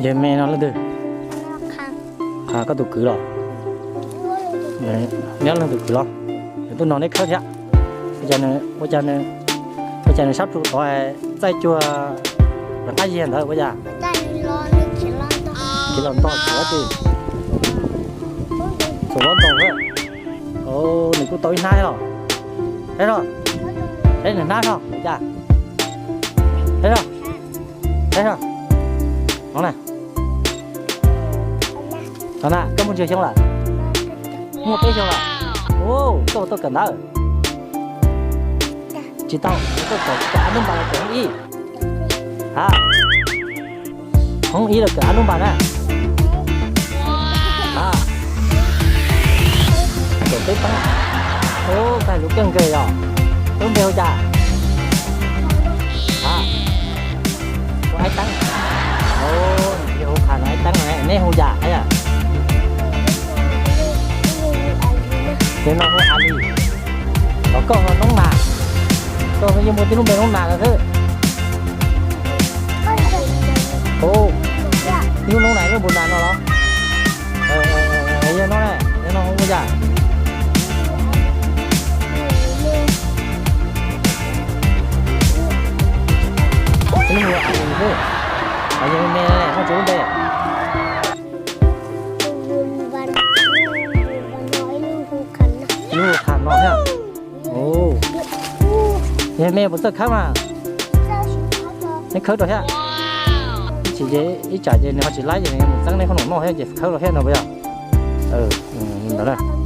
Yog me no leej twg? Koj tus kwv los? Neb leej tus kwv los? Nws tuaj nrog neb khawb thiab. Ua cas nws sab plhu tod txaij cuag rov qab yig ntawd ua cas? Khiav los ntog tsuav ti, txuas los ntog lawm. Nws kuj tau ib hnab los. Saib os, saib nws hnab os ua cas. Saib os, saib os. No na, no na, koj muaj ntsis xyoo lawm? Muaj peb xyoo lawm. Ua, koj puas tau kawm ntawv? Tsis tau, koj kawm, kawm ab nub npas los kawm hoob ib? Ha, hoob ib los kawm ab nub npas na? Ha, kawm peb pab. Ua, koj lus kawg nkaus yog. Lub npe hu cas? Ha, hu Aib Teeb. Yog hu qha no Aib Teeb no, neb hu cas? Yog no hu A Lis. Os, koj hu Noob Nas. Koj yeej muaj tib lub npe Noob Nas no xwb. Ub, ib lub Noob Nas ib lub Npus Nas no los? Yog no, yog no hu cas? Ib lub hu A Lis xwb. Yog me muaj tsis lub npe? Ib lub hu qha no thiab. Yog me puas txawj khawb mas? Neb khawb rau thiab. Ib chim ces ib tsam ces nws ho tsis laib ces nws mus txeeb neb khoom noj thiab ces khawb rau thiab no puas yog? Ntawd na.